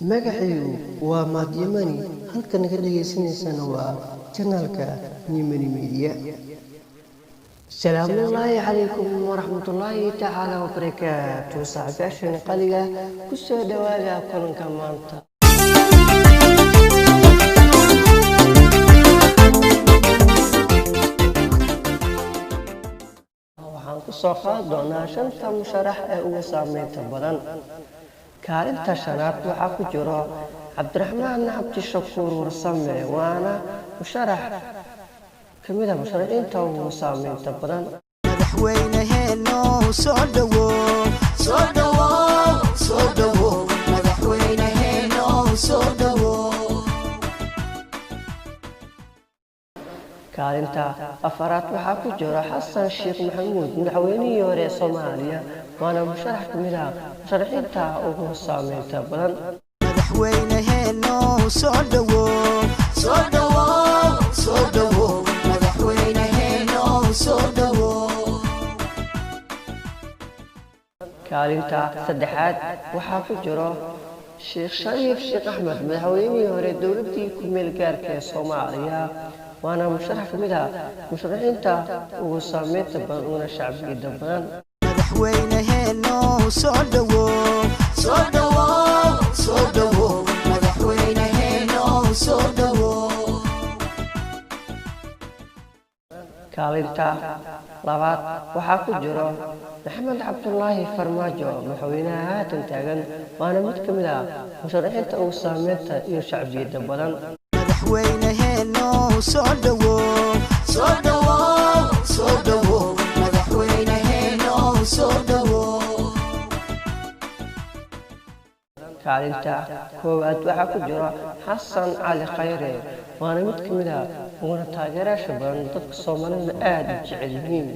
Magacaygu waa Mahad Yamani, halka naga dhagaysanaysana waa channelka Yamani Media. Salaamullaahi calaykum waraxmatullaahi tacaala wabarakaatu. Saaxiibayaashan qaliga, ku soo dhawaada kulanka maanta. Waxaan ku soo qaadi doonaa shanta musharax ee ugu saameynta badan. Kaalinta shanaad waxaa ku jiro Cabdiraxmaan Cabdishakuur Warsame, waana musharax ka mid ah musharaxiinta ugu saameynta badan. Madaxweyneheenow soo dhowow, soo dhowow, soo dhowow, madaxweyneheenow soo dhowow. Kaalinta afaraad waxaa ku jiro Xasan Sheekh Maxamuud, madaxweynihii hore ee Soomaaliya, waana musharax ka mid ah musharaxiinta ugu saameynta badan. Madaxweyneheenow soo dhowow, soo dhowow, soo dhowow, madaxweyneheenow soo dhowow. Kaalinta saddexaad waxaa ku jiro Sheekh Shariif Sheekh Axmed, madaxweynihii hore dowladdii ku-meel gaarka ee Soomaaliya, waana musharax ka mid ah musharaxiinta ugu saameynta badan uguna shacbiyadda badan. Madaxweyneheenow soo dhowow, soo dhowow, soo dhowow, madaxweyneheenow soo dhowow. Kaalinta labaad waxaa ku jiro Maxamed Cabdulaahi Farmaajo, madaxweynaha haatan taagan, waana mid ka mid ah musharaxiinta ugu saameynta iyo shacbiyadda badan. Madaxweyneheenow soo dhowow, soo dhowow, soo dhowow, madaxweyneheenow soo dhowow. Kaalinta koowaad waxaa ku jiro Xasan Cali Khayre, waana mid ka mid ah uguna taageerayaasha badan, dadka Soomaalida aada u jecel yihiin.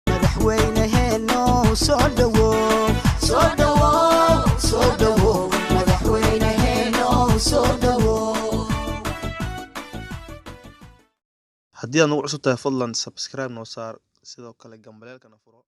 Madaxweyneheenow soo dhowow, soo dhowow, soo dhowow, madaxweyneheenow soo dhowow. Haddii aad nagu cusub tahay, fadlan subscribe noo saar, sidoo kale gambaleelkana furo.